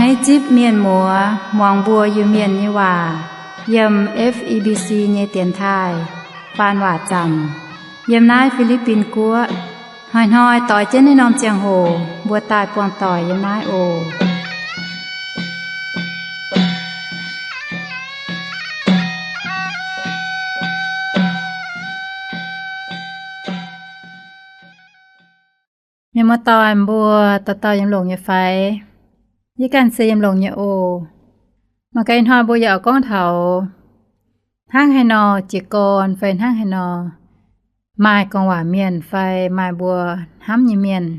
Naaiv zipv mienh muoz muangx mbuo Iu-Mienh nyei waac yiem F E B C nyei dienx taaih faan waac zanc yiem naaiv Fi^li^bin Guoqv. Hnoi-hnoi doix jienv naaiv norm ziangh hoc mbuo daaih buangh doic yiem naaiv oc. Mienh muoz-doic mbuo dauh dauh yiem longx nyei fai? Yie ganh se yiem longx nyei oc. Mangc gaax ih hnoi mbuo yaac oix gorngv taux hnangv haaix nor jiez gorn fai hnangv haaix nor maaih guang waac mienh fai maaih mbuo hnamv nyei mienh.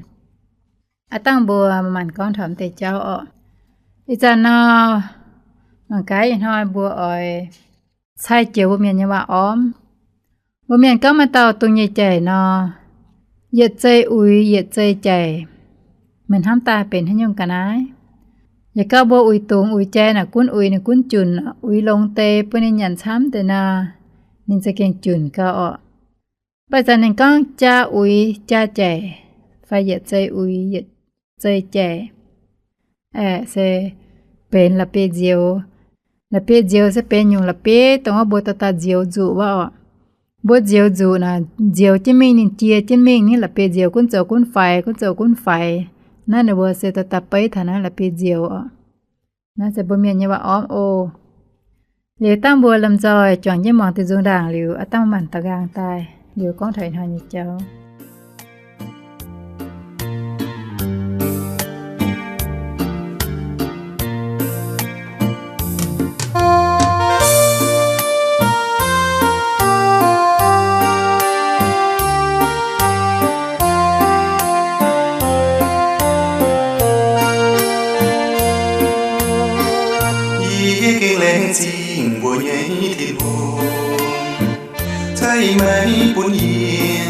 Aav dangh mbuo manc-manc gorngv taux m'deix jauv orqc. Ih zanc nor, mangc gaax ih hnoi mbuo oix cai joux mbuo mienh nyei waac ormv. Mbuo mienh gorngv maaih dauh dungh nyei jaic nor, yietc zei uix yietc zei jaic, meih hnamv daaih benx haaix nyungc ga'naaiv? Yaac gauh mbuo uix dungz uix jai naaic gunv uix ninh gunv junc, uix longx deix bun ninh nyanc camv deix nor, ninh za'gengh junc gauh orqc. Mv baac zanc ninh gorngv jaa uix jaa jaic, fai yietc zei uix yietc zei jaic, aeqv, se benx la'bieiv-nzioux. La'bieiv-nzioux se benx nyungc la'bieiv dongh wuov mbuo dauh dauh nzioux nzuqc wuov orqc. Mbuo nzioux nzuqc naaic, nzioux jienv mingh ninh jiex jienv mingh, ninh la'bieiv-nzioux gunv zoux gunv faix, gunv zoux gunv faix. Naaiv ninh mbuo se dauh dauh beiv taux naaiv la'bieiv-nzioux orqc. Naaiv se mbuo mienh nyei waac ormv oc. Liuz dangh mbuo lomh nzoih juangc jienv muangx diuh nzung ndaangc liuz, aav dangh maanc daux nqaang daaih liuz gorngv taux ih hnoi nyei jauv. Yie gengh laengz zingh mbuo nyei Tin-Hungh, cai meih bun yie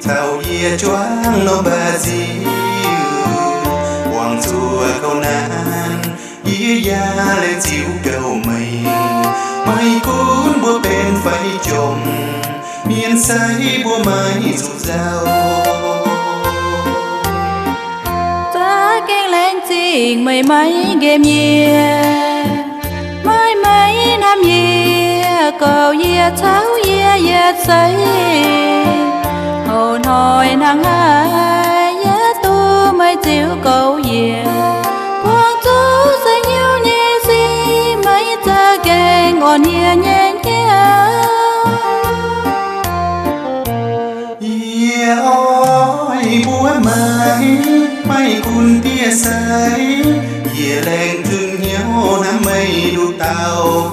caux yie juangv norm mba'nziu, buangh zuqc gouv naanc, yie yaac laengz zingh gauh meih. Maiv gunv mbuo benx fai jomc, mienh sai mbuo maiv zuqc nzauh. Za'gengh laengz zingh meih maiv nqemh yie, maiv maaih hnamv yie, gauh yie caux yie yietc seix. Houc hnoi hnangv haaix yie duqv meih ziux gouv yie, buangh zuqc seix hnyouv nyei sic, meih za'gengh orn yie nyei hnyouv. Yie oix mbuox meih, maiv gunv diev sai, yie laengz zunh hnyouv hnamv meih nduqc dauh,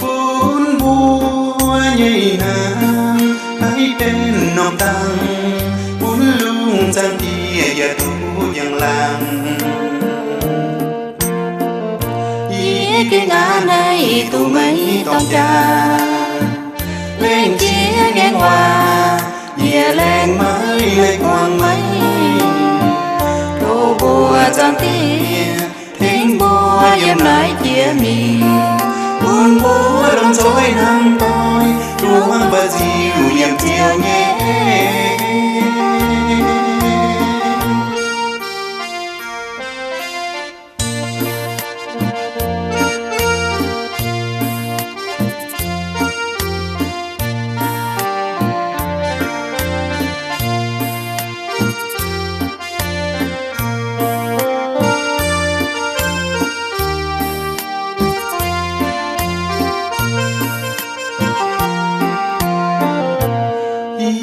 bun mbuo nyei hnamv maiv benx norm dangh, bun lungh zaangc Diex yaac duqv njang-laangc. Yie gengh aqv naaiv duqv meih dorng jaa, lengc jiex ngaengc waac, yie laengz maiv leiz guangc meih. Tov mbuo zaangc Diex tengx mbuo yiem naaiv jiex mingh, bun mbuo lomh nzoih hnamv doic, juangv mba'nziu yiem Ziouv nyei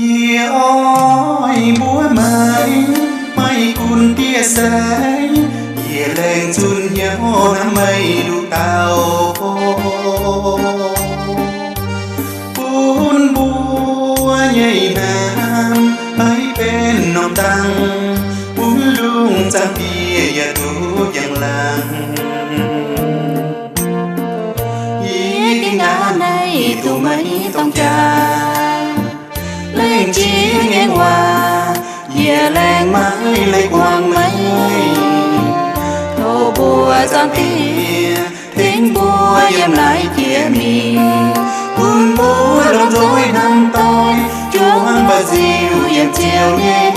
Yie oix mbuox meih, maiv gunv diev sai, yie laengz zunh hnyouv hnamv meih nduqc dauh, bun mbuo nyei hnamv maiv benx norm dangh, bun lungh zaangc Diex yaac duqv njang-laangc. Yie gengh aqv naaiv duqv meih dorng jaa, lengc jiex ngaengc waac, yie laengz maiv leiz guangc meih. Tov mbuo zaangc Diex tengx mbuo yiem naaiv jiex mingh, bun mbuo lomh nzoih hnamv doic, juangv mba'nziu yiem Ziouv nyei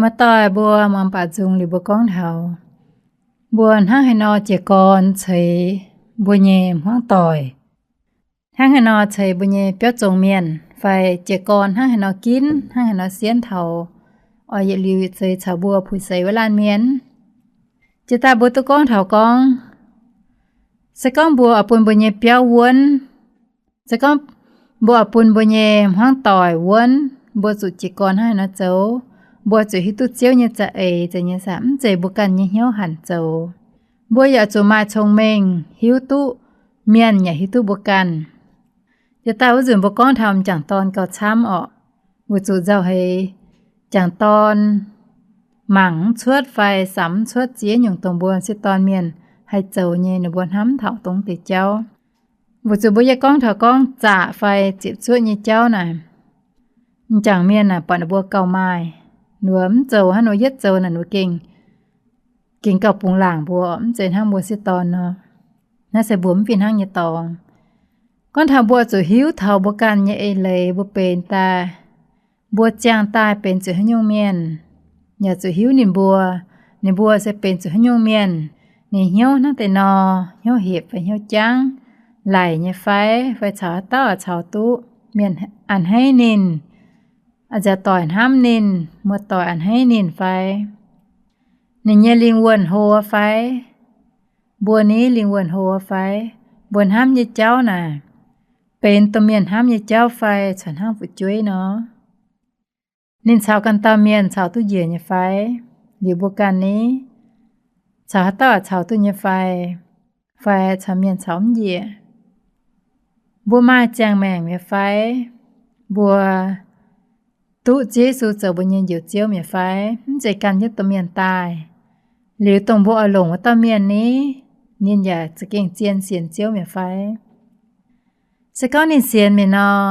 Muoz-doic mbuo muangx baac nzung liuz mbuo gorngv taux mbuo hnangv haaix nor jiez gorn ceix mbuo nyei hmuangv doic, hnangv haaix nor ceix mbuo nyei biauv zongh mienh, fai jiez gorn hnangv haaix nor ginv, hnangv haaix nor sienv taux oix yietc liuz yietc zeiz caux mbuo puix seix wuov laanh mienh. Jiex daaih mbuo duqv gorngv taux gorngv, se gorngv mbuo oix bun mbuo nyei biauv wuonv, se gorngv mbuo oix bun mbuo nyei hmuangv doic wuonv, mbuo zuqc jiez gorn hnangv haaix nor zoux, mbuo zuqc hiuv duqv Ziouv nyei za'eix, zeiz nyei saah, mv zeiz mbuo ganh nyei hnyouv hanc zoux. Mbuo yaac zuqc maaih cong-mengh hiuv duqv mienh yaac hiuv duqv mbuo ganh. Jiex daaih wuov nzunc mbuo gorngv taux m'jangc dorn gauh camv orqc, weic zuqc nzauh heix m'jangc dorn mangc mv cuotv fai samx mv cuotv ziex nyungc dongh mbuo m'sieqv dorn mienh haih zoux nyei, ninh mbuo hnamv taux dongh deix jauv. Weic zuqc mbuo yie gorngv taux gorngv zaqc fai ziepc zuoqv nyei jauv naaic, m'jangc mienh naaic buatc ninh mbuo gauh maaih, ninh mbuo mv zoux hnangv nor, yietv zoux naaic ninh mbuo gengh, gengh gauh bungx laangc mbuo, mv zeiz hnangv mbuo m'sieqv dorn nor. Naaiv se mbuo mv fih hnangv nyei dorngx. Gorngv taux mbuo zuqc hiuv taux mbuo ganh nyei eix leiz mbuo benx daaih, mbuo ziangh daaih benx zuqc haaix nyungc mienh, yaac zuqc hiuv ninh mbuo, ninh mbuo se benx zuqc haaix nyungc mienh, ninh hnyouv hnangv deix nor, hnyouv hepc fai hnyouv jangv, laic nyei fai, fai caux haaix dauh caux duqv, mienh a'hneiv ninh, a'nziaauc doic hnamv ninh, muoz-doic a'hneiv ninh fai, ninh nyei lingh wuonh hlo fai, mbuo ni lingh wuonh hlo fai, mbuo hnamv nyei jauv naaic, benx domh mienh hnamv nyei jauv fai, caux hnangv fu'jueiv nor. Ninh caux ganh dauh mienh caux duqv njiec nyei fai, liuz mbuo ganh ni, caux haaix dauh caux duqv nyei fai, fai caux mienh caux mv njiec. Mbuo maaih ziangh maengc mi'aqv fai, mbuo duqv Ziouv Yesu zoux mbuo nyei Njoux Ziouv mi'aqv fai, mv zeiz ganh nyei domh mienh daaih. Liuz dongh mbuo oix longc wuov dauh mienh ni, ninh yaac za'gengh zien sienx Ziouv mi'aqv fai. Se gorngv ninh sienx mi'aqv nor,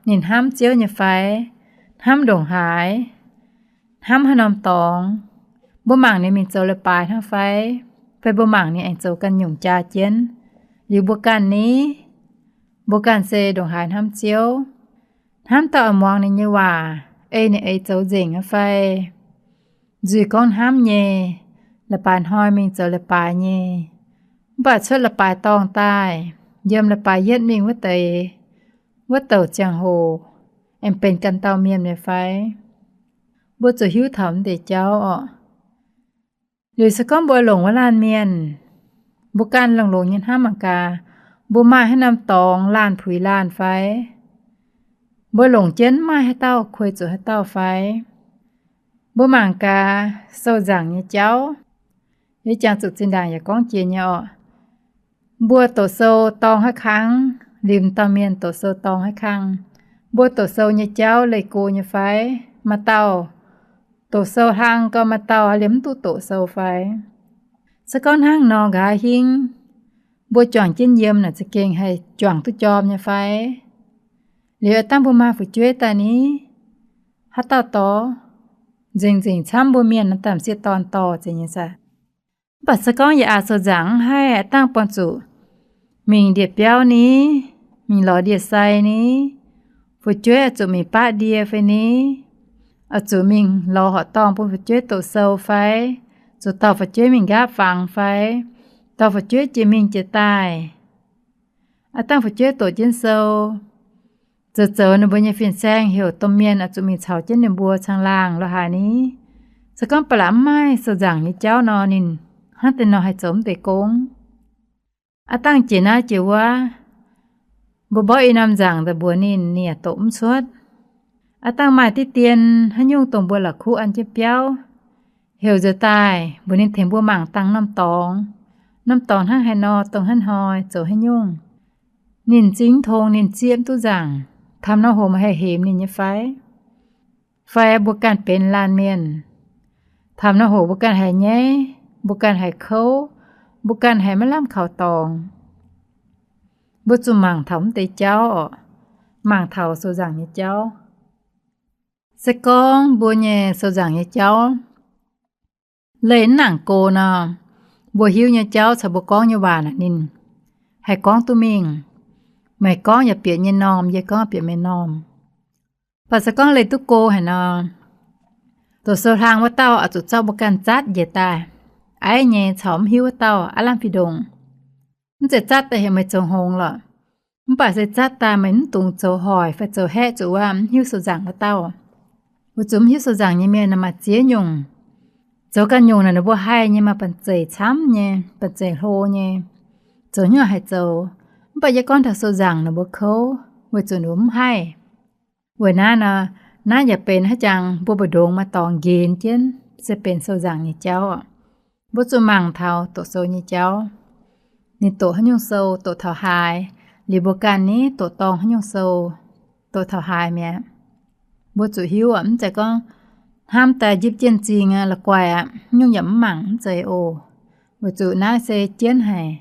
ninh hnamv Ziouv nyei fai, hnamv ndongc haaix, hnamv haaix norm dorngx, mbuo mangc ninh mingh zoux leiz-baaix hnangv fai, fai mbuo mangc ninh aengx zoux ganh nyungc jaa jienv, liuz mbuo ganh ni, mbuo ganh se ndongc haaix hnamv Ziouv, hnamv dauh oix muangx ninh nyei waac, ei ninh eix zoux nzengc aqv fai, nzuih gorngv hnamv nyei, leiz-baaix hnoi mingh zoux leiz-baaix nyei, mv baac cuotv leiz-baaix dorngh daaih, yiem leiz-baaix yietv mingh wuov deix, wuov douc ziangh hoc, aengx benx ganh dauh mienh mi'aqv fai. Mbuo zuqc hiuv taux mv deix jauv orqc. Liuz se gorngv mbuo longc wuov laanh mienh, mbuo ganh longx-longx nyei hnamv mangc gaax, mbuo maaih haaix norm dorngx laanh puix laanh fai? Mbuo longc jienv maaih haaix dauh kuei zuqc haaix dauh fai? Mbuo mangc gaax sou nzaangc nyei jauv, yie jangx zuqc zinh ndaangc yaac gorngv jiex nyei orqc. Mbuo doqc sou dorng haaix kang, liuz m'dauh mienh doqc sou dorng haaix kang. Mbuo doqc sou nyei jauv leih go nyei fai? Maaih dauh doqc sou hlang gau, maaih dauh liemh mv duqv doqc sou fai? Se gorngv hnangv nor nqa'haav hingv mbuo juangc jienv yiem naaic za'gengh haih juangc duqv jorm nyei fai? Liuz aav dangh mbuo maaih fu'jueiv daaih ni, haaix dauh dorh, nzengc-nzengc camv mbuo mienh naaiv daaih m'sieqv dorn dorh zeiz nyei saah. Mv baac se gorngv yaac aqc sou nzaangc mv haih, aav dangh buangh zuqc mingh ndie-biauv ni, mingh lorz ndie-sai ni, fu'jueiv oix zuqc mingh baqv ndie fai ni, oix zuqc mingh lorz horqc dorngh bun fu'jueiv doqc sou fai, zuqc dorh fu'jueiv mingh nqaapv fangx fai, dorh fu'jueiv jiex mingh jiex daaih. Aav dangh fu'jueiv doqc jienv sou, zoux zoux ninh mbuo nyei fin-saeng heuc domh mienh oix zuqc mingh caux jienv ninh mbuo caangh laangh lorz haaix ni. Se gorngv ba'laqc mv maaih sou nzaangc nyei jauv nor, ninh hnangv deix nor haih zoux mv deix gong. Aav dangh jiex naaiv jiex wuov, mbuo mborqv i norm nzaangc daaih mbuox ninh, ninh yaac doqc mv cuotv. Aav dangh maaih diqv dien haaix nyungc dongh mbuo la'kuqv an jienv biauv, heuc nzuonx daaih mbuox ninh tengx mbuo mangc dangh norm dorngx. Norm dorngx hnangv haaix nor, dongh hnangv hnoi zoux haaix nyungc. Ninh m'zing mv tong, ninh zieqv mv duqv nzaangc. Taux norm hoc meih haih hemx ninh nyei fai? Fai mbuo ganh benx laanh mienh, taux norm hoc mbuo ganh haiz nyaiv, mbuo ganh haiz kouv, mbuo ganh haiz maiv lamh kaux dorngx. Mbuo zuqc mangc taux mv deix jauv orqc, mangc taux sou nzaangc nyei jauv. Se gorngv mbuo nyei sou nzaangc nyei jauv leih mv nangc go nor, mbuo hiuv nyei jauv caux mbuo gorngv nyei waac naaic ninh haih gorngv duqv mingh. Meih gorngv yaac bieqc nyei normh, yie gorngv bieqc meih normh. Mv baac se gorngv leih duqv go haic nor, Doqc sou hlang wuov dauh oix zuqc zorqv mbuo ganh zatv njiec daaih. Aiv nyei caux mv hiuv wuov dauh aav lamh fih ndongc. Mv zeiz zatv daaih heuc meih zoux hngongx lorqc. Mv baac se zatv daaih meih mv dungx zoux hoic fai zoux haeqv zuqc wuov mv hiuv sou nzaangc wuov dauh. Weic zuqc mv hiuv sou nzaangc nyei mienh naaic maaih ziex nyungc. Zoux ganh nyungc naaic ninh mbuo haih nyei maaih banh zeic camv nyei, banh zeic hlo nyei, zoux hnyouv haic zoux. Mv baac yie gorngv taux sou nzaangc ninh mbuo kouv weic zuqc ninh mbuo mv haih. Weic naaiv nor, naaiv yaac benx haaix jangx mbuo mbu'ndongx maaih dorngx nqenx jienv se benx sou nzaangc nyei jauv oc. Mbuo zuqc mangc taux doqc sou nyei jauv. Ninh doqc haaix nyungc sou doqc taux haaix, liuz mbuo ganh ni doqc dorng haaix nyungc sou doqc taux haaix mi'aqv. Mbuo zuqc hiuv aqv, mv zeiz gorngv hnamv daaih njipv jienv zingh aqv, la'guaih aqv, nyungc yaac mv mangc, mv zeiz oc. Weic zuqc naaiv se jienv haic.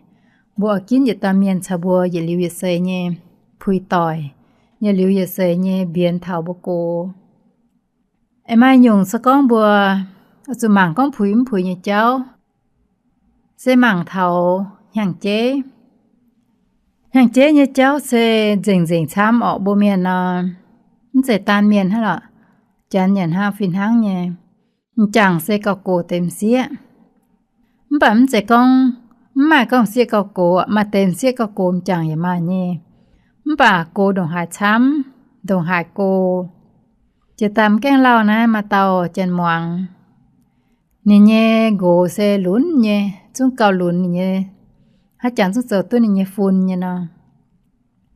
Mbuo oix ginv yietc dauh mienh caux mbuo yietc liuz yietc seix nyei puix doic, yietc liuz yietc seix nyei mbienx taux mbuo gox. Aengx maaih nyungc se gorngv mbuo oix zuqc mangc gorngv puix mv puix nyei jauv, se mangc taux hnyangx-jeiv. Hnyangx-jeiv nyei jauv se nzengc-nzengc camv orqc. Mbuo mienh nor, mv zeiz daanh mienh hnangv lorqc, janx nyanc hnangv fih hnangv nyei. M'jangc se gauh gox deix m'sieqv. Mv baac mv zeiz gorngv mv maaih gorngv m'sieqv gauh gox, maaih deix m'sieqv gauh gox m'jangc yaac maaih nyei. Mv baac gox ndongc haaix camv, ndongc haaix gox. Jiex daaih mv gaengh lauh naaiv maaih dauh janx-muangz, ninh nyei nqox se lunx nyei, zungv gauh lunx ninh nyei, haaix jangx zungv zoux duqv ninh nyei fun nyei nor.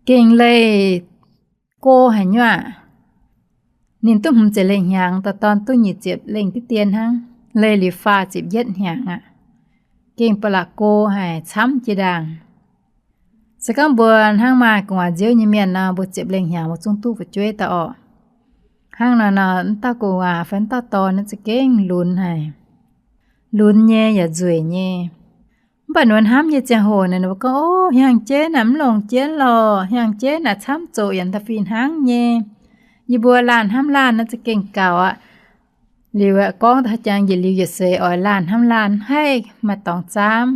Gengh leih go haic nyuav. Ninh duqv hmz ziepc lengh hnyangx, dorh dorn duqv nyic ziepc lengh diqv dien hnangv, leih liuz faah ziepc yietv hnyangx aqv. Gengh ba'laqc go haic, camv jiex ndaangc. Se gorngv mbuo hnangv maaih gu'nguaaz nziouv nyei mienh nor, mbuo ziepc lengh hnyangx mbuo zungv duqv fu'jueiv daaih orqc. Hnangv nor nor, mv dauh gu'nguaaz fai mv dauh dorn naaiv za'gengh lunx haic. Lunx nyei yaac nzueic nyei. Mv baac ninh mbuo hnamv nyei ziangh hoc naaic, ninh mbuo gorngv, O, hnyangx-jeiv naaic mv longc jienv lorqc. Hnyangx-jeiv naaic camv zoqc yaac da'fih hnangv nyei. Yie mbuo laanh hnamv laanh naaiv za'gengh gaux aqv. Liuz aeqv, gorngv da'haaix jangx yietc liuz yietc seix oix laanh hnamv laanh haih maaih dorngx zaamv,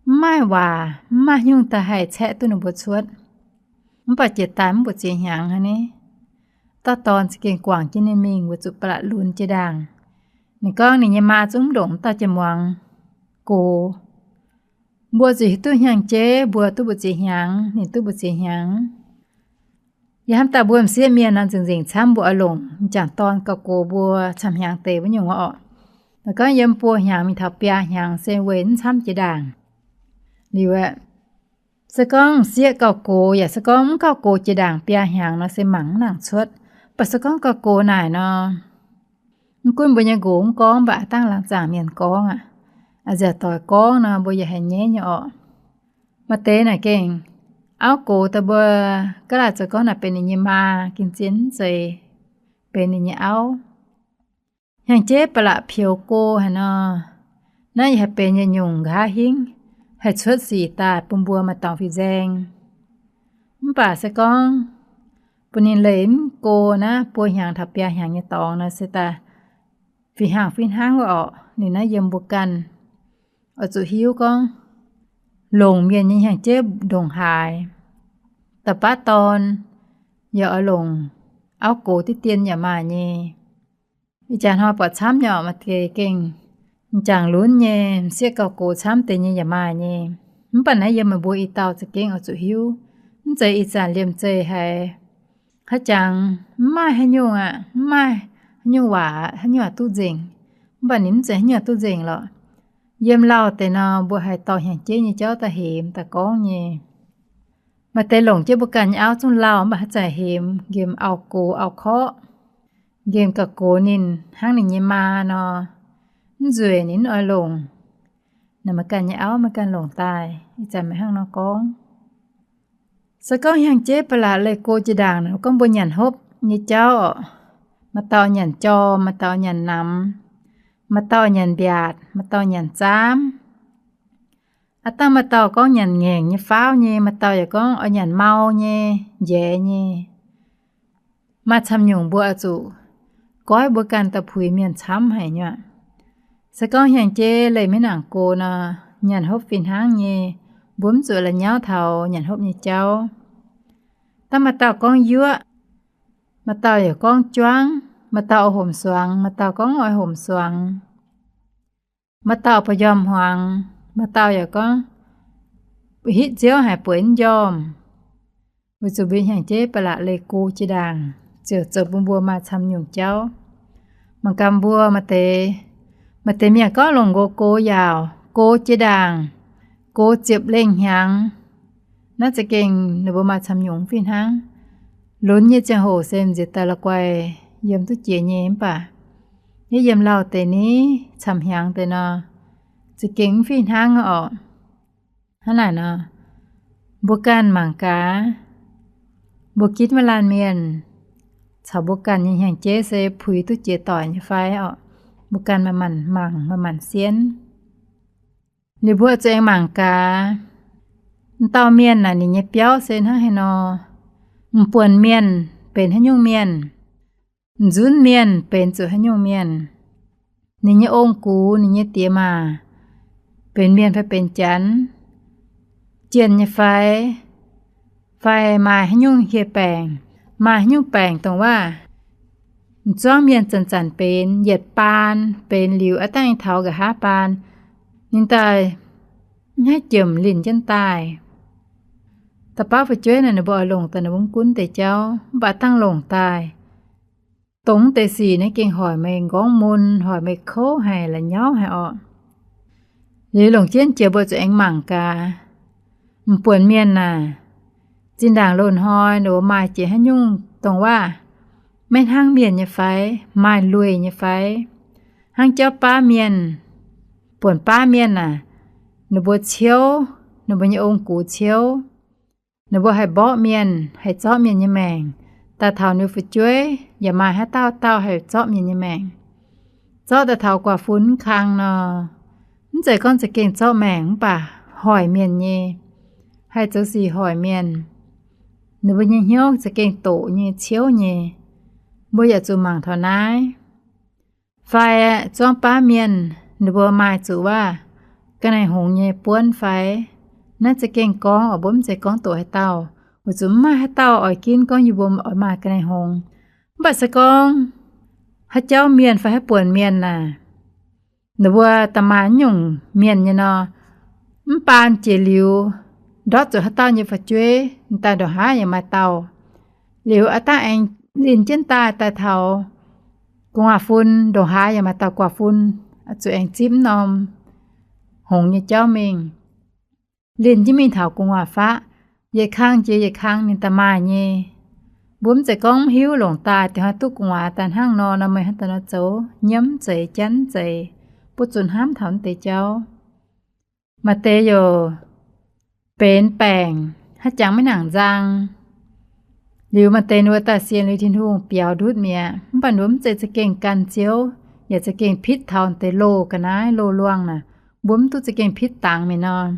mv maaih waac, mv maaih haaix nyungc da'haih caeqv duqv ninh mbuo cuotv. Mv baac jiex daaih mv mbu'ziex hnyangx hnangv ni, dauh dorn za'gengh guangc jienv ninh mingh weic zuqc ba'laqc lunx jiex ndaangc. Ninh gorngv ninh nyei maa zungv mv ndongc dauh janx-muangz gox. Mbuo zuqc hiuv duqv hnyangx-jeiv mbuo duqv mbu'ziex hnyangx, ninh duqv mbu'ziex hnyangx. Yie hnamv daaih mbuo m'sieqv mienh nor nzengc-nzengc camv mbuo oix longc m'jangc dorn gauh gox mbuo camv hnyangx deix wuov nyungc orqc. Naaiv gorngv yiem buo hnyangx mingh taux biaa hnyangx se weic mv camv jiex ndaangc. Liuz aeqv, se gorngv m'sieqv gauh gox yaac se gorngv mv gauh gox jiex ndaangc biaa hnyangx nor se mangc mv nangc cuotv. Mv baac se gorngv gauh gox naaic nor, mv gunv mbuo nyei nqox mv gorngv, mv baac aav dangh laangz zaangc mienh gorngv aqv. A'nziaauc doic gorngv nor mbuo yaac haiz nyaiv nyei orqc. Maaih deix naaic gengh auv gox daaih mbuo gaav laaic zoux gorngv naaic benx ninh nyei maa, gengh zien mv zeiz benx ninh nyei auv. Hnyangx-jeiv ba'laqc peux go haic nor, naaiv yaac haih benx yietc nyungc nqa'haav hingv haih cuotv sic daaih bun mbuo maaih dorngx fih nzaeng. Mv baac se gorngv bun ninh leih mv go naaiv buo hnyangx taux biaa hnyangx nyei dorngx nor se daaih fih hnangv fih hnangv wuov orqc. Ninh naaiv yiem mbuo ganh oix zuqc hiuv gorngv longc mienh nyei hnyangx-jeiv ndongc haaix. Da'baav dorn yaac oix longc auv gox diqv dien yaac maaih nyei. Ih jaax hnoi buatc camv nyei orqc, maaih deix gengh m'jangc lunx nyei, m'sieqv gauh gox camv deix nyei yaac maaih nyei. Mv baac naaiv yiem meih mbuo i dauh za'gengh oix zuqc hiuv. Mv zeiz ih zanc liemh zeih haiz haaix jangx mv maaih haaix nyungc aqv, mv maaih haaix nyungc waac, haaix nyungc waac duqv nzengc. Mv baac ninh mv zeiz haaix nyungc waac duqv nzengc lorqc. Yiem lauh deix nor mbuo haiz dorh hnyangx-jeiv nyei jauv daaih hemx daaih gorngv nyei. Maaih deix longc jienv mbuo ganh nyei auv zungv lauh, mv baac haaix zanc hemx nqemh auv-gox auv-korqv, nqemh gauh gox ninh hnangv ninh nyei maa nor, mv nzueic ninh mv oix longc. Naaic meih ganh nyei auv meih ganh longc daaih, ih zanc meih hnangv nor gorngv. Se gorngv hnyangx-jeiv ba'laqc leih go jiex ndaangc, gorngv mbuo nyanc hopv nyei jauv orqc, maaih dauh nyanc jorm, maaih dauh nyanc namx, maaih dauh nyanc mbiaatc, maaih dauh nyanc zaamv. Aav dangh maaih dauh gorngv nyanc ngaengc nyei faauv nyei, maaih dauh yaac gorngv oix nyanc mau nyei, njaix nyei. Maaih camv nyungc mbuo oix zuqc goiv mbuo ganh daaih puix mienh camv haic nyuac. Se gorngv hnyangx-jeiv leih maiv nangc go nor, nyanc hopv fih hnangv nyei, mbuo mv zuqc la'nyauv taux nyanc hopv nyei jauv. Dangh maaih dauh gorngv yuoqv, maaih dauh yaac gorngv juangv, Maaih dauh oix homc suangx, maaih dauh gorngv oix homc suangx. Maaih dauh ba'njormh hmuangx, maaih dauh yaac gorngv hitv nziouv haic bueix mv njormh. Weic zuqc mbuo hnyangx-jeiv ba'laqc leih go jiex ndaangc, ziouc zoux bun mbuo maaih camv nyungc jauv. Mangc gaax mbuo maaih deix, maaih deix mienh gorngv longc nqox gox yaauc, gox jiex ndaangc, gox ziepc lengh hnyangx. Naaiv za'gengh ninh mbuo maaih camv nyungc fih hnangv. Lunx nyei ziangh hoc se m'nziex daaih la'guaih yiem duqv jiex nyei mv baac yiem lauh deix ni, camv hnyangx deix nor, za'gengh mv fih hnangv orqc. Hnangv naaic nor, mbuo ganh mangc gaax, mbuo ginv maaih laanh mienh caux mbuo ganh nyei hnyangx-jeiv se puix duqv jiex doic nyei fai orqc. Mbuo ganh maaih maanc mangc, maaih maanc sienv. Liuz mbuo zuqc aengx mangc gaax, m'dauh mienh naaic ninh nyei biauv se hnangv haaix nor. M'buonc mienh benx haaix nyungc mienh, m'nzunv mienh benx zuqc haaix nyungc mienh, ninh nyei ong-gux, ninh nyei diex maac benx mienh fai benx janx, jienh nyei fai, fai maaih haaix nyungc hieh baengc, maaih haaix nyungc baengc dongh waac, m'zuangv mienh zanc-zanc benx, yietc baan benx liuz aav dangh taux nqa'haav baan, ninh daaih mv haih jiemc linh jienv daaih. Da'bauv fu'jueiv naaic ninh mbuo oix longc daaih ninh mbuo mv gunv deix jauv, mv baac dangh longc daaih, dongh deix sic naaiv gengh hoic meih nqorngv mun, hoic meih kouv haic, la'nyauv haic orqc. Liuz longc jienv jiex mbuo zuqc aengx mangc gaax, m'buonc mienh naaic, zinh ndaangc loz-hnoi ninh mbuo maaih jiex haaix nyungc dongh waac maiv hnangv mienh nyei fai, maaih lueic nyei fai, hnangv jauv baav mienh, buonc baav mienh naaic, ninh mbuo ciouv, ninh mbuo nyei ong-gux ciouv, ninh mbuo haih mborqv mienh, haih zorqv mienh nyei maengc. Daaih taux ninh fu'jueiv yaac maaih haaix dauh dauh haih zorqv mienh nyei maengc. Zorqv daaih taux guaax fun mv kang nor, mv zeiz gorngv za'gengh zorqv maengc mv baac hoic mienh nyei, haih zoux sic hoic mienh. Ninh mbuo nyei hnyouv za'gengh doqc nyei, ciouv nyei. Mbuo yaac zuqc mangc taux naaiv. Fai zuangv baav mienh, ninh mbuo maaih zuqc waac ga'naaiv hngongx nyei buonv fai? Naaiv za'gengh gorngv oc, mbuo mv zeiz gorngv doqc haaix dauh, weic zuqc mv maaih haaix dauh oix ginv gorngv yie mbuo oix maaih ga'naaiv hngongx. Mv baac se gorngv haaix jauv mienh fai haaix buonc mienh naaic, ninh mbuo da'maaih nyungc mienh nyei nor, mv baan jiex liuz ndortv zuqc haaix dauh nyei fu'jueiv, daaih ndongc haaix yaac maaih dauh. Liuz aav dangh aengx linh jienv daaih, daaih taux gu'nguaaz-fun ndongc haaix yaac maaih dauh guaax fun, zuqc aengx zipv m'normh hngongx nyei jauv mingh. Linh jienv mingh taux gu'nguaaz-faqv, yietc kang jiex yietc kang ninh da'maaih nyei. Mbuo mv zeiz gorngv mv hiuv longc daaih, da'hnoi duqv gu'nguaaz daaih hnangv nor, nor meih hnangv daaih nor zoux, nyiemv mv zeiz, janv mv zeiz, butv zuqc hnamv taux naaiv deix jauv. Maaih deix youc benx baengc, haaix jangx maiv nangc nzang. Liuz maaih deix ninh mbuo daaih sienx liuz Tin-Hungh biaux ndutv mi'aqv, mv baac ninh mbuo mv zeiz za'gengh gan Ziouv, yaac za'gengh pitv taux deix loz ga'naaiv loz-luangh naaic. Mbuo mv duqv za'gengh pitv dangx mingh nor.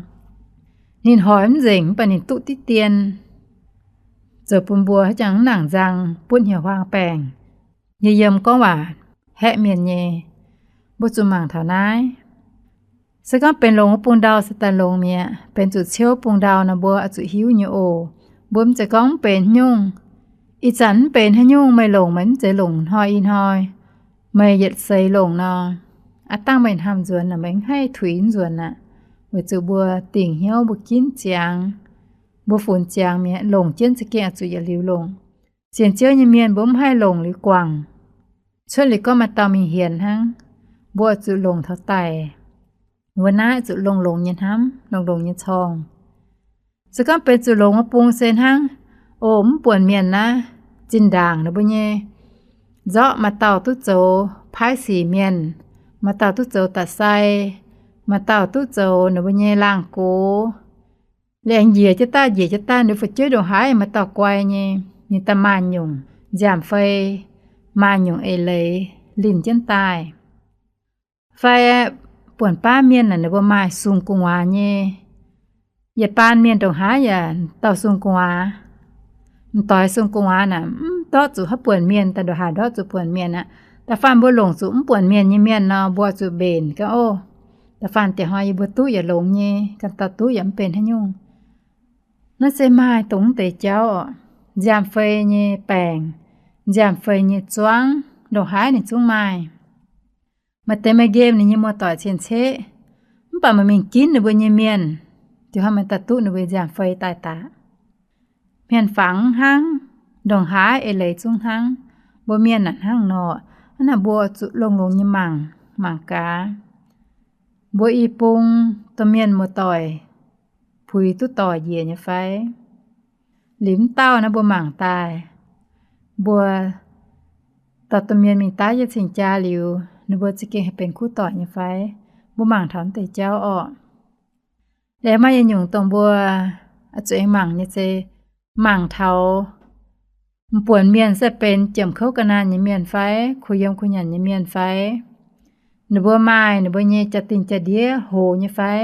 Ninh hoic mv nzengc, mv baac ninh duqv diqv dien, zoux bun mbuo haaix jangx mv nangc nzang, butv hnyouv huaang baengc, yie yiem gorngv waac haeqv mienh nyei. Mbuo zuqc mangc taux naaiv. Se gorngv benx longx wuov bung ndau se daaih longx mi'aqv. Benx zuqc ciouv bung ndau nor, mbuo oix zuqc hiuv nyei oc. Mbuo mv zeiz gorngv mv benx haaix nyungc. Ih zanc mv benx haaix nyungc, meih longc meih mv zeiz longc hnoi-ih hnoi. Meih yietc seix longc nor, aav dangh meih hnamv nzuonx naaic, meih mv haih tuix nzuonx aqv. Weic zuqc mbuo dingc hnyouv, mbuo ginv ziangx, mbuo funx ziangx mi'aqv. Longc jienv za'gengh oix zuqc yietc liuz longc. Sienx Ziouv nyei mienh mbuo mv haih longc liuz guangc. Cuotv liuz gorngv maaih dauh mingh hienx hnangv, mbuo oix zuqc longc taux daic. Mbuo naaiv zuqc longx-longx nyei hnamv, longx-longx nyei corng. Se gorngv benx zuqc longx wuov bung se hnangv, o, mv buonc mienh naaiv, zinh ndaangc ninh mbuo nyei nzorqv maaih dauh duqv zoux paaiv sic mienh, maaih dauh duqv zoux da'sai, maaih dauh duqv zoux ninh mbuo nyei laangh gox. Liuz aengx njiec jienv daaih, njiec jienv daaih, ninh fu'jueiv ndongc haaix maaih dauh guai nyei. Ninh daaih maaih nyungc nziaamv-fei, maaih nyungc eix leiz linh jienv daaih. Fai buonc baav mienh naaic, ninh mbuo maaih sung gu'nguaaz nyei. Yietc baan mienh ndongc haaix yaac dauh sung gu'nguaaz. M'doix sung gu'nguaaz naaic, mv ndortv zuqc haaix buonc mienh, daaih ndongc haaix ndortv zuqc buonc mienh aqv. Da'faanh mbuo longc zuqc mv buonc mienh nyei mienh nor, mbuo zuqc mbenc gaax oc. Da'faanh dieh hnoi yie mbuo duqv yaac longx nyei, ganh dauh duqv yaac mv benx haaix nyungc. Naaiv se maaih dongh mv deix jauv oc. Nziaamv-fei nyei baengc, nziaamv-fei nyei zuangv, ndongc haaix ninh zungv maaih. Maaih deix maaih nqemh ninh nyei muoz-doic cien-ceqv, mv baac maaih mingh ginv ninh mbuo nyei mienh, diuh hnoi maaih daaih duqv ninh mbuo nziaamv-fei daaih daqc. Hmien-fangx hnangv, ndongc haaix eix leiz zungv hnangv. Mbuo mienh naaic hnangv nor, hnangv naaic mbuo zuqc longx-longx nyei mangc, mangc gaax. Mbuo i bung domh mienh muoz-doic puix duqv doic njiec nyei fai? Liuz mv dauh naaiv mbuo mangc daaih, mbuo dauh domh mienh mingh daav yie cing-jaa liuz, ninh mbuo za'gengh haih benx kuv doic nyei fai? Mbuo mangc taux naaiv deix jauv orqc. Liuz maaih yietc nyungc dongh mbuo zuqc aengx mangc nyei se, mangc taux m'buonc mienh se benx jiemc kouv ga'naanh nyei mienh fai, kuh yiem kuh nyanc nyei mienh fai? Ninh mbuo maaih ninh mbuo nyei jaa-dingh jaa-ndiev hoz nyei fai?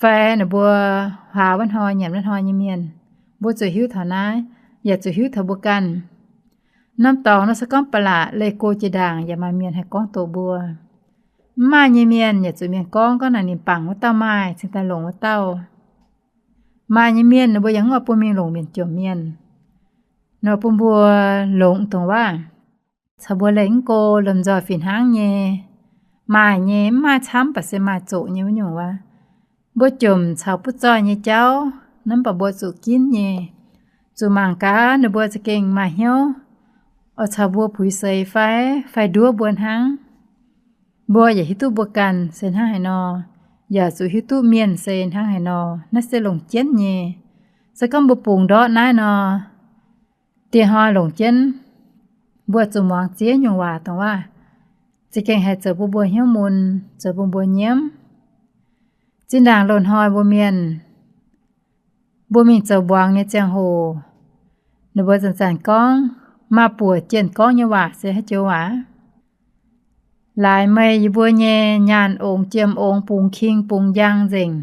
Fai ninh mbuo huaax wuov hnoi nyanc wuov hnoi nyei mienh? Mbuo zuqc hiuv taux naaiv, yaac zuqc hiuv taux mbuo ganh. Norm dorngx nor se gorngv ba'laqc leih go jiex ndaangc yaac maaih mienh haih gorngv doqc mbuo. Mv maaih nyei mienh yaac zuqc mienh gorngv, gorngv naaic ninh bangc wuov dauh maaih, cingx daaih longc wuov dauh. Maaih nyei mienh ninh mbuo yaac mv oix bun mingh longc mienh jomc mienh, nor bun mbuo longx dongh waac caux mbuo leih mv go, lomh nzoih fih hnangv nyei. Maaih nyei, mv maaih camv baac se maaih zoqc nyei wuov nyungc wuov. Mbuo jomc caux butv zoih nyei jauv naaiv, mv baac mbuo zuqc ginv nyei, zuqc mangc gaax ninh mbuo za'gengh maaih hnyouv oix caux mbuo puix seix fai, fai nduov mbuo hnangv. Mbuo yaac hiuv duqv mbuo ganh se hnangv haaix nor, yaac zuqc hiuv duqv mienh se hnangv haaix nor. Naaiv se longc jienv nyei. Se gorngv mbuo bungx ndortv naaiv nor, dieh hnoi longc jienv, mbuo zuqc muangx ziex nyungc waac dongh waac, za'gengh haih zoux bun mbuo hnyouv mun, zoux bun mbuo nyiemv. Zinh ndaangc loz-hnoi mbuo mienh, mbuo mingh zoux mbuangz nyei ziangh hoc, ninh mbuo zanc-zanc gorngv, maaih buoc jienh gorngv nyei waac se haaix joux waac? Laaix meih yie mbuo nyei nyaanh ongx jiem ongx, bungx king bungx njang nzengc.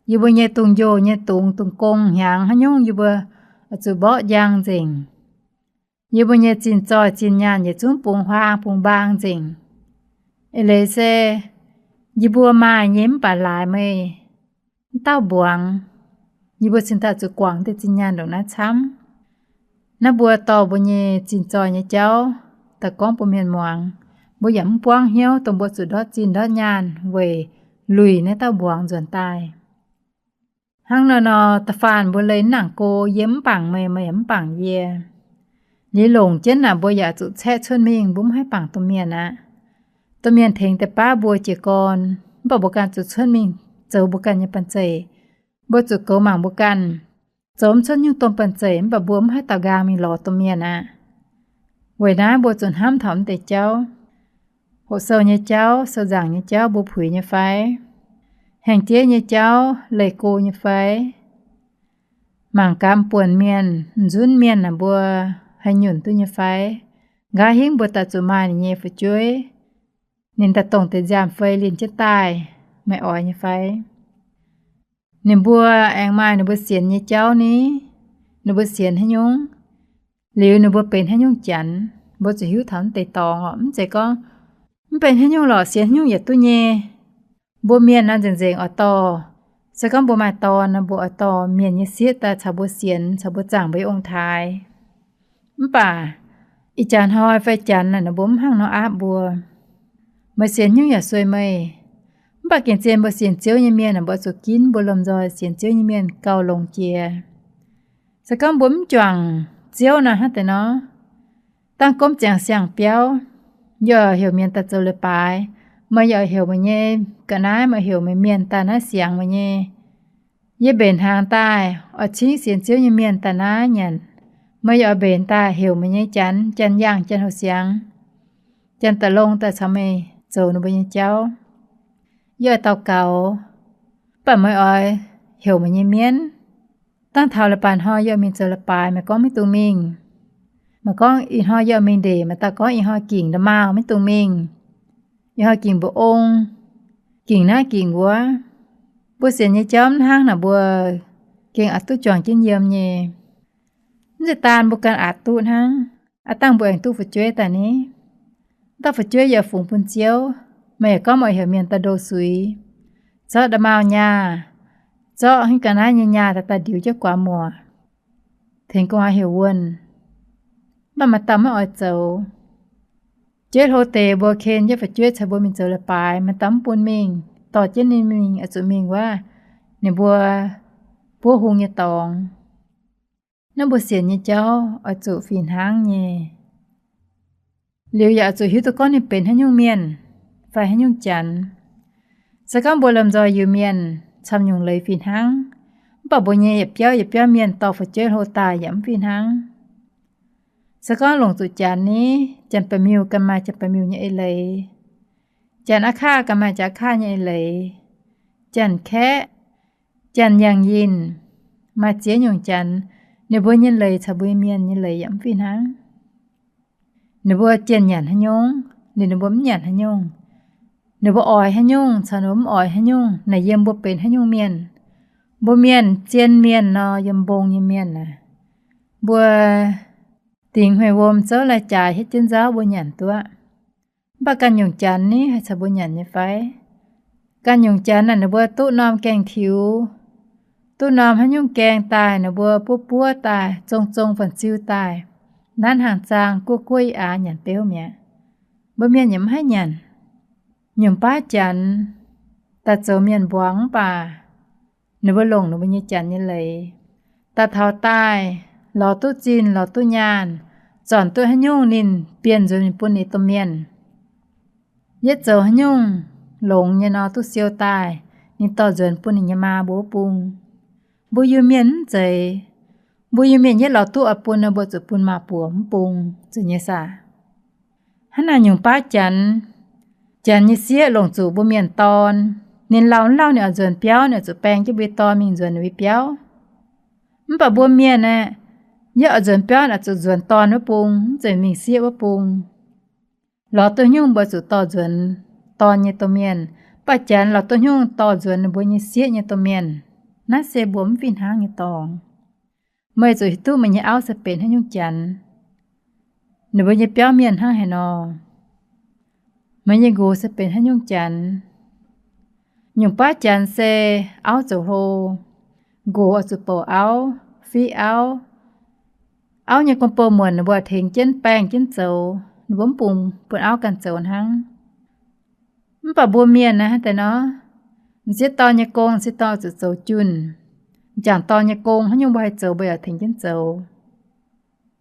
Yie mbuo nyei dungz-njoh nyei dungz, dungz-gong hnyangx haaix nyungc yie mbuo zuqc mborqv njang nzengc. Yie mbuo nyei zinh zoih zinh nyaanh yietc zungv bungx huaang bungx mbaang nzengc. Eix leiz se yie mbuo maaih nyei mv baac laaix meih mv dauh mbuangz. Yie mbuo cingx daaih zuqc guangc deix zinh nyaanh ndongc naaiv camv. Naaiv mbuo dorh mbuo nyei zinh zoih nyei jauv daaih gorngv bun mienh muangx, mbuo yaac mv buangv hnyouv dongh mbuo zuqc ndortv zinh ndortv nyaanh weic luic naaiv dauh mbuangz nzuonx daaih. Hnangv nor nor, da'faanh mbuo leih mv nangc go, yie mv bangc meih, meih yaac mv bangc yie. Liuz longc jienv naaic, mbuo yaac zuqc caeqv cuotv mingh, mbuo mv haih bangc domh mienh aqv. Domh mienh tengx deix baav mbuo jiez gorn, mv baac mbuo ganh zuqc cuotv mingh zoux mbuo ganh nyei banh zeic. Mbuo zuqc goux mangc mbuo ganh. Zoux mv cuotv nyungc domh banh zeic, mv baac mbuo mv haih daaux nqaang mingh lorz domh mienh aqv. Weic naaiv mbuo zuqc hnamv taux mv deix jauv. Hoqc sou nyei jauv, sou nzaangc nyei jauv mbuo puix nyei fai? Haengh jeiv nyei jauv leih go nyei fai? Mangc gaax m'buonc mienh, m'nzunv mienh naaic mbuo haih nyunc duqv nyei fai? Nqa'haav hingv mbuo daaih zuqc maaih ninh nyei fu'jueiv, ninh daaih dongh deix nziaamv-fei linh jienv daaih, meih oix nyei fai? Ninh mbuo aengx maaih ninh mbuo sienx nyei jauv ni, ninh mbuo sienx haaix nyungc, liuz ninh mbuo benx haaix nyungc janx, mbuo zuqc hiuv taux mv deix dorngx orqc. Mv zeiz gorngv mv benx haaix nyungc lorqc, sienx haaix nyungc yietc duqv nyei. Mbuo mienh naaiv nzengc-nzengc oix dorh, se gorngv mbuo maaih dorn nor, mbuo oix dorh mienh nyei sieqv daaih caux mbuo sienx, caux mbuo zaangc mbuo nyei ong-taaix. Mv baac ih jaax hnoi fai janx naaic, ninh mbuo mv hnangv nor aapv mbuo. Meih sienx nyungc yaac sueih meih. Mv baac gengh zien mbuo sienx Ziouv nyei mienh naaic, mbuo zuqc ginv mbuo lomh nzoih sienx Ziouv nyei mienh gauh longx jiex. Se gorngv mbuo mv juangc Ziouv naaic hnangv deix nor, dangh gomv ziangx siang-biauv, yie oix heuc mienh daaih zoux leiz-baaix, meih yaac oix heuc meih nyei ga'naaiv, meih heuc meih mienh daaih naaiv siangx meih nyei. Yie mbenc hnaangx daaih oix cingv sienx Ziouv nyei mienh daaih naaiv nyanc. Meih yaac oix mbenc daaih heuc meih nyei janx, janx-yangh, janx-houx-siangx, janx-da'long daaih caux meih zoux ninh mbuo nyei jauv. Yie oix daux gaux, mv baac meih oix heuc meih nyei mienv. Dangh taux leiz-baaix hnoi yie oix mingh zoux leiz-baaix, meih gorngv maiv dungx mingh. Meih gorngv ih hnoi yie oix mingh ndeic, meih daaih gorngv ih hnoi gingc nda'maauh maiv dungx mingh. Ih hnoi gingc mbu'ong, gingc naaiv gingc wuov. Mbuo sienx nyei jauv mv hnangv naaic mbuo gengh aqc duqv juangc jienv yiem nyei. Mv zeiz daan mbuo ganh aqc duqv hnangv, aav dangh mbuo aengx duqv fu'jueiv daaih ni. Dauh fu'jueiv yie oix fungx bun Ziouv, meih yaac gorngv meih oix heuc mienh daaih ndo suiz, zorqv nda'maauh nyaah, zorqv haaix ga'naaiv nyei nyaah daaih daaih ndiux jienv guaax muoc, tengx gu'nguaaz heuc wuonh. Mv baac maaih dauh maiv oix zoux. Fu'jueiv hlo deix mbuo ken jienv fu'jueiv caux mbuo mingh zoux leiz-baaix, maaih dauh mv bun mingh, dorh jienv ninh mingh oix zuqc mingh wuov, ninh mbuo buov hung nyei dorngx. Naaiv mbuo sienx nyei jauv oix zuqc fih hnangv nyei. Liuz yaac oix zuqc hiuv duqv gorngv ninh benx haaix nyungc mienh fai haaix nyungc janx. Se gorngv mbuo lomh nzoih Iu-Mienh camv nyungc leiz fih hnangv, mv baac mbuo nyei yietc biauv yietc biauv mienh dorh fu'jueiv hlo daaih yaac mv fih hnangv. Se gorngv longc zuqc janx ni, janx ba'miuh ganh maaih janx ba'miuh nyei eix leiz. Janx a'katv ganh maaih janx a'katv nyei eix leiz. Janx-kaeqv, janx yangh yinh, maaih ziex nyungc janx, ninh mbuo nyei leiz caux mbuo Mienh nyei leiz yaac mv fih hnangv. Ninh mbuo jienh nyanc haaix nyungc, ninh mbuo mv nyanc haaix nyungc, ninh mbuo oix haaix nyungc caux ninh mbuo mv oix haaix nyungc naaic yiem mbuo benx haaix nyungc mienh. Mbuo mienh zien mienh nor, yiem mbong nyei mienh aah, mbuo dingc hmei wuom zouv lai-jaaix hietv jienv nzauv mbuo nyanc duqv. Mv baac ganh nyungc janx ni, haih caux mbuo nyanc nyei fai? Ganh nyungc janx naaic ninh mbuo duqv norm gaengh tiux, duqv norm haaix nyungc gaengh daaih, ninh mbuo buov buov daaih, zong zong fan-ziu daaih, nanv hnaangx-zaang guoqv guoqv i aax nyanc beuv mi'aqv. Mbuo mienh yaac mv haih nyanc. Nyungc baav janx daaih zoux mienh mbuangz mv baac ninh mbuo longc ninh mbuo nyei janx nyei leiz. Daaih taux daaih, lorz duqv zinh lorz duqv nyaanh, zornc duqv haaix nyungc ninh bienh nzuonx bun ninh domh mienh. Yietv zoux haaix nyungc longx nyei nor duqv siou daaih, ninh dorh nzuonx bun ninh nyei maa mbuo wuov bung. Mbuo Iu-Mienh mv zeiz. Mbuo Iu-Mienh yietv lorz duqv oix bun nor, mbuo zuqc bun maa buoc mv bung, zeiz nyei saah? Hnangv naaic nyungc baav janx, janx nyei sieqv longc zuqc mbuo mienh dorn. Ninh lauh mv lauh ninh oix nzuonx biauv, ninh oix zuqc baeng jienv mbuo nyei dorn mingh nzuonx ninh nyei biauv. Mv baac mbuo mienh aeqv, yietv oix nzuonx biauv oix zuqc nzuonx dorn wuov bung, mv zeiz mingh sieqv wuov bung. Lorz duqv nyungc mbuo zuqc dorh nzuonx dorn nyei domh mienh, mv baac janx lorz duqv nyungc dorh nzuonx ninh mbuo nyei sieqv nyei domh mienh. Naaiv se mbuo mv fih hnangv nyei dorngx. Meih zuqc hiuv duqv meih nyei auv se benx haaix nyungc janx, ninh mbuo nyei biauv mienh hnangv haaix nor. Meih nyei nqox se benx haaix nyungc janx. Nyungc baav janx se auv zoux hlo, nqox oix zuqc bouc auv, fiv auv. Auv nyei gong-bou muonc ninh mbuo tengx jienv baeng jienv zoux, ninh mbuo mv bungx bun auv ganh zoux hnangv. Mv baac mbuo mienh naaiv deix nor, m'sieqv dorn nyei gong m'sieqv dorn oix zuqc zoux junh. M'jangc dorn nyei gong haaix nyungc mbuo haih zoux mbuo yaac tengx jienv zoux.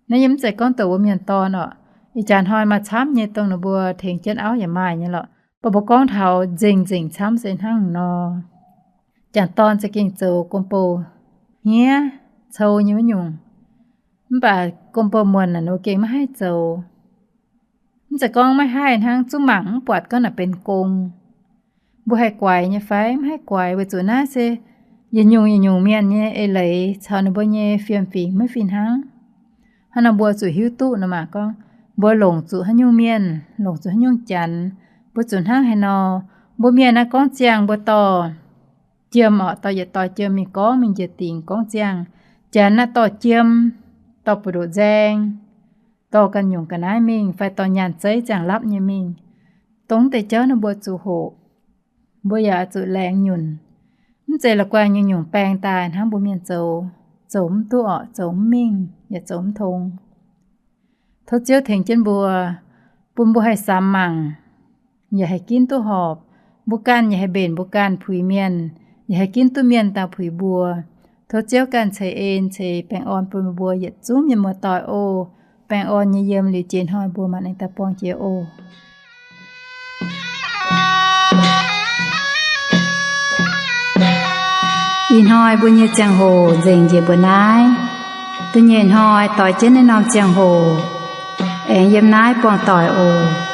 Naaiv yie mv zeiz gorngv doqc mbuo mienh dorn orqc. Ih jaax hnoi maaih camv nyei dongh ninh mbuo tengx jienv auv yaac maaih nyei lorqc. Mv baac mbuo gorngv taux nzengc nzengc camv se hnangv nor. M'jangc dorn za'gengh zoux gong-bou hniev cou nyei wuov nyungc. Mv baac gong-bou muonc naaic ninh mbuo gengh maiv haih zoux. Mv zeiz gorngv maiv haih hnangv, zungv mangc mv buatc gorngv naaic benx gong. Mbuo haih guaix nyei fai? Mv haih guaix, weic zuqc naaiv se yietc nyungc yietc nyungc mienh nyei eix leiz caux ninh mbuo nyei fiem fingx maiv fih hnangv. Hnangv nor mbuo zuqc hiuv duqv nor maah gorngv, mbuo longc zuqc haaix nyungc mienh, longc zuqc haaix nyungc janx, mbuo zuqc hnangv haaix nor. Mbuo mienh naaiv gorngv ziangh mbuo dorh jiem orqc, dorh yietc doix jiem mingh gorngv mingh njiec dingc gorngv ziangh. Janx naaiv dorh jiem, dorh buoz-ndoqv nzaeng, dorh ganh nyungc ga'naaiv mingh fai dorh nyaanh zeiv ziangh lapv nyei mingh. Dongh deix jauv naaiv mbuo zuqc hoqc, mbuo yaac zuqc laengz nyunc. Mv zeiz la'guaih nyungc-nyungc baeng daaih hnangv mbuo mienh zoux, zoux mv duqv orqc, zoux mv mingh yaac zoux mv tong. Tov Ziouv tengx jienv mbuo, bun mbuo haih samx mangc, yaac haih ginv duqv horpc. Mbuo ganh yaac haih mbenc mbuo ganh puix mienh, yaac haih ginv duqv mienh daaih puix mbuo. Tov Ziouv ganh ceix en ceix baengh orn bun mbuo yietc zungv mienh muoz-doic oc. Baengh orn nyei yiem liuz jiex hnoi mbuo mangc ninh daaih buangh jiex oc. Ih hnoi mbuo nyei ziangh hoc nzengc njiec mbuo naaiv. Da'nyeic hnoi doix jienv naaiv norm ziangh hoc aengx yiem naaiv buangh doic oc.